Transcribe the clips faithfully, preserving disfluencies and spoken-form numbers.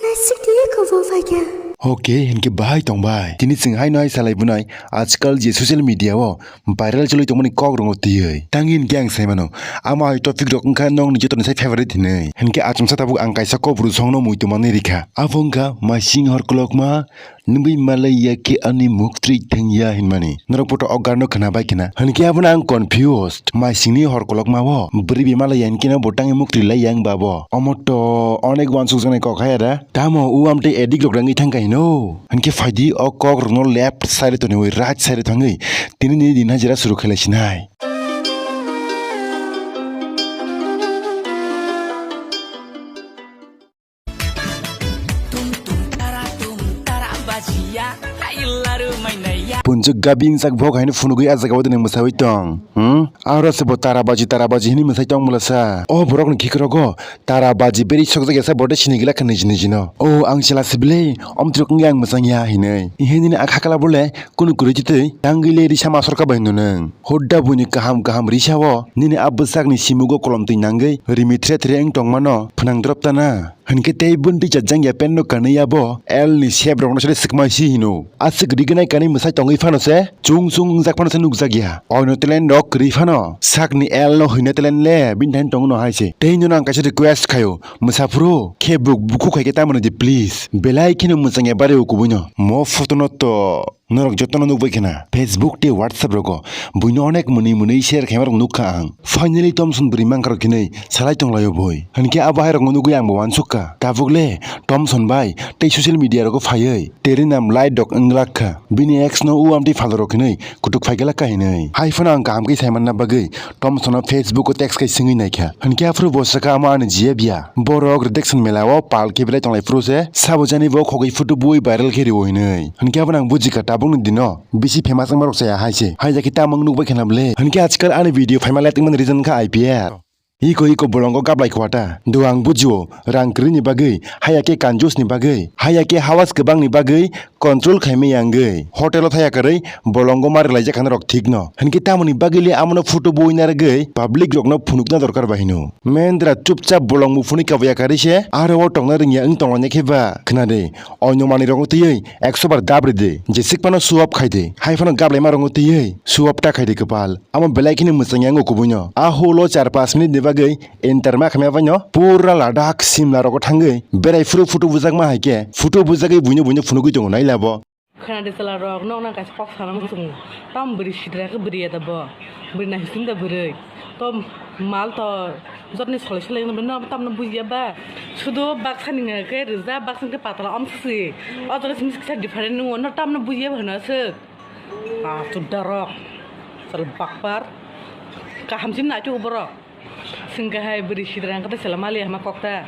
Nasik twi kobor phaikha. Oke, hinkhe bahai tongbai. Tini chwng haino hai salai bunai, ajkal je social media o viral choli tongmani kok rwngo twiwi. Tangwi hinkhe ang sai mano, ama hai topic rok wngkha nokni joto ni sai favorite hinwi. Hinkhe achomsa tabuk ang kaisa kok bwrwi songno muitu manwi rikha. Abo wngkha Maising Horkolokma, nwngwi malai ya khe ani muk twi thwng ya hinmani. Norok poto o gan no khwna bai khwna. Hinkhe abono ang confused. Maisingni Horkolokma o bwrwi bai malai ya hinkhe no bo tangwi muk twi lai ya wngba bo. Omo to onek uansuk jaknai kok hai da. Tamo o amtwi addict rok rangwi thangkha hino. Hinkhe phaidi o kok rokno left side o tonwi right side o thangwi tini ni din hajira suru khailai sinai. Punjak gabi insak bok haino phunugwi a jaga o dini mwsawi tong. Hmm? Aro se bo tara baji, tara baji hini mwsai tong mula sa. O borok ni khikrogo tara baji beri sok jagya sa bote sini gila kha niji niji no. O ang chela se bile, om truk ngi ang mwsang ya hinoi. Ihe nini a khakla bole, kunu kurui titoi, tangwi le risa ma sorka bai hinoi nung. Hodda buini kaham kaham risa o, nini a bwsak ni simugo kolom twi nangwi, rimi thre thre wng tong mano, phnang drop ta na. Hinkhe tei bwntwi chajak ya pen no kanwi abo, L ni sep rok no sari swkmai si hino. Aswk rignai kanwi mwsai tongwi phano se, chung chung wngjak phano se nukjak ya. Oino talent rok kwrwi phano, sakni L no hwina talent le, bini thani tongo no hai se. Tei nono ang kaisa request khaio, mwsa phuru, khe buk bukhuk hai khe tamo di please. Belai kheno mwchang ya bari o kubui no. Mo photo no to. Norok jotono nukbai khna, Facebook tei WhatsApp rogo buino onek mwnwi mwnwi share khaima rok nukha ang. Finally Thomson bwrwi mankha rok hinwi salai tonglaio bui. Hinkhe abo hai rokno nugwi angbo uansukha. Tabuk le Thomson bai tei social media rogo phaiwi Terinam light dok wnglak kha. Bini ex no u amtwi phalorok hinwi kutuk phai glak kha hinwi. Hai phano ang kaham khe saimanna bagwi Thomson no Facebook o text khai swngwi naikha. Hinkhe aphuru bo sakha amo ani G F ya. Borok redaction mela o pal khe belai tonglai phuru se sabo jani bo khogwi photo bui viral khe rio hinwi. Hinkhe abono ang bujikha tabukni dino bisi famous wngma rok chaya hai se. Hai jakhe tamo wng nukbai khna bwle. Hinkhe ajkal ani video phaima late wngmani reason wngkha I P L. Iko iko bolongo gablai khwata. Do ang bujio, rang kwrwini bagwi, haya khe kanjus ni bagwi, haya khe hawas kwbangni bagwi control khaimaya wngwi. Hotel o thaya kwrwi bolongo ma rwlaijak kha norok thik no. Hinkhe tamoni bagwi le amono photo bui narwgwi public rokno phunukna dorkar bai hino. Mendra chupchap bolong muphunwi kabui ya karwi se, aro o tongna rwngya wng tonglaina khe ba. Khna de, oino manwi rokno twiwi ekso bar dab rw de, jesik phano show off khai de, hai phano gablai ma rokno twiwi show off ta khai de kwpal. Amo belai kheno mwchang ya wng o kubui no. A hole o char panch minute ni bagwi enter ma khamya bai no pura Ladakh Simla rogo thangwi berai phuru photo bujak ma hai khe photo bujagwi buino buino phunugwi tongo naila bo. Khwnadi chwla rok, nok nang kaisa kok sana muchungo. Tam bwrwi sidra khe bwrwi ya da bo. Bwrwi naisinda bwrwi. To mal to jotni solai solai no tam no bujiya ba. Sudo baksa ni nge khe rwja baksa khe patala om sisi. O jora simi kisa different nungo no tam no bujiya ba hwna se. Ah, chudda rok. Chwla bakpar. Kaham sim na chu borok. Singkha hai bwrwi sidra khe ta chwla mali hama kok ta.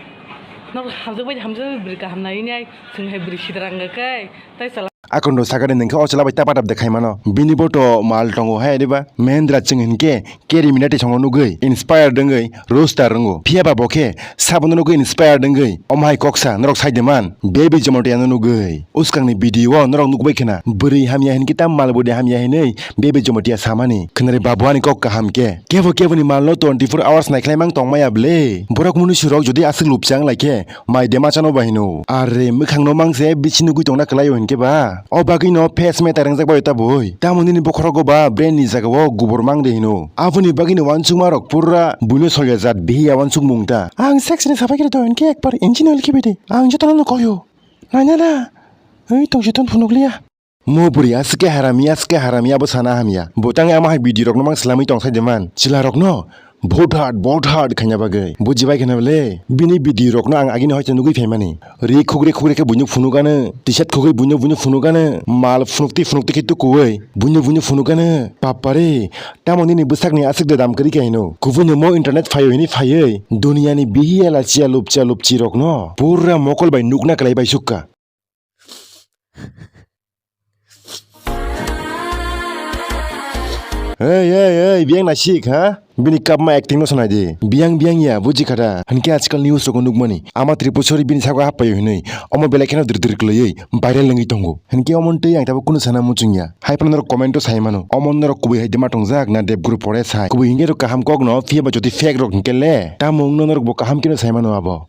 Nok hamjak bai hamjak bwrwi kaham nai nai. Sing hai bwrwi sidra khe tai chwla. Akondo sakani nengkhe o chwla bai tapa tap de khai mano. Bini bo to mal tongo hai diba. Mendra chwng hinkhe Carry Minati songo nugwi inspired wngwi roaster wngo. Phiya ba bo khe sabono nugwi inspired wngwi omo hai kok sa norok sai de man. Baby Jamatia no nugwi. Uskangni video o norok nukbai khna bwrwi hamya hinkhe tam mal bwrwi hamya hinwi Baby Jamatia samani. Khwnari babu ani kok kaham khe. Kebo keboni mal no twenty four hours naikhlai mang tongmaya bwle. Borok munusu rok jodi aswk lupchang lai khe mai de machano ba hino. Are mwkhang no mang se bisi nugwi tongna kwlai o hinkhe ba. O bagwi no face matter wngjak bai ta boi. Tamo nini bokhorogo ba brain ni jaga o gubur mang de hino. Aboni bagwi no uansukma rok pura buino solya jat bihiya uansukmung ta. Ang sex ni sabai khe to hinkhe ekbar engine oil khibi de. Ang jotono no koyo. Naina na. Oi tong joton phunukliya. Mo bwrwi aswk khe harami, aswk khe harami, abo sana hamya. Bo tangwi ama hai video rokno mang swlamwi tong sai de man. Chwla rokno vote hard, vote hard khaina bagwi. Bujibai kheno le, bini video rokno ang agini hoite nugwi phaimani. Ri khugri khugri khe buino phunukgano, T-shirt khugwi buino buino phunukgano, mal phunukti phunukti khe tukuwi, buino buino phunukgano. Papare, tamo nini bwsakni aswk de dam kwrwi khe hino. Kubuino mo internet phaio hini phaiwi, duniani bihiya lachiya lupcha lupchi rokno pura mokol bai nukna kwlai bai sukka. Ei, ei, ei, biyang naisik, ha? Bini kapma acting no sanai di. Biyang, biyang ya, buji kha da. Hinkhe ajkal news rogo nukmani. Ama Tripusori bini sago happaio hinui. Omo belai kheno dir dir kwlaiwi viral wngwi tongo. Hinkhe omo twi ang tabuk kunu sana muchung ya. Hai phano norok comment o sai mano. Omo norok kubui hai de ma tongjak na Dev Guru pore sai. Kubui hinkhe rok kaham kok no, phiya ba jodi fake rok hinkhe le. Tamo wngno norok bo kaham kheno sai mano abo.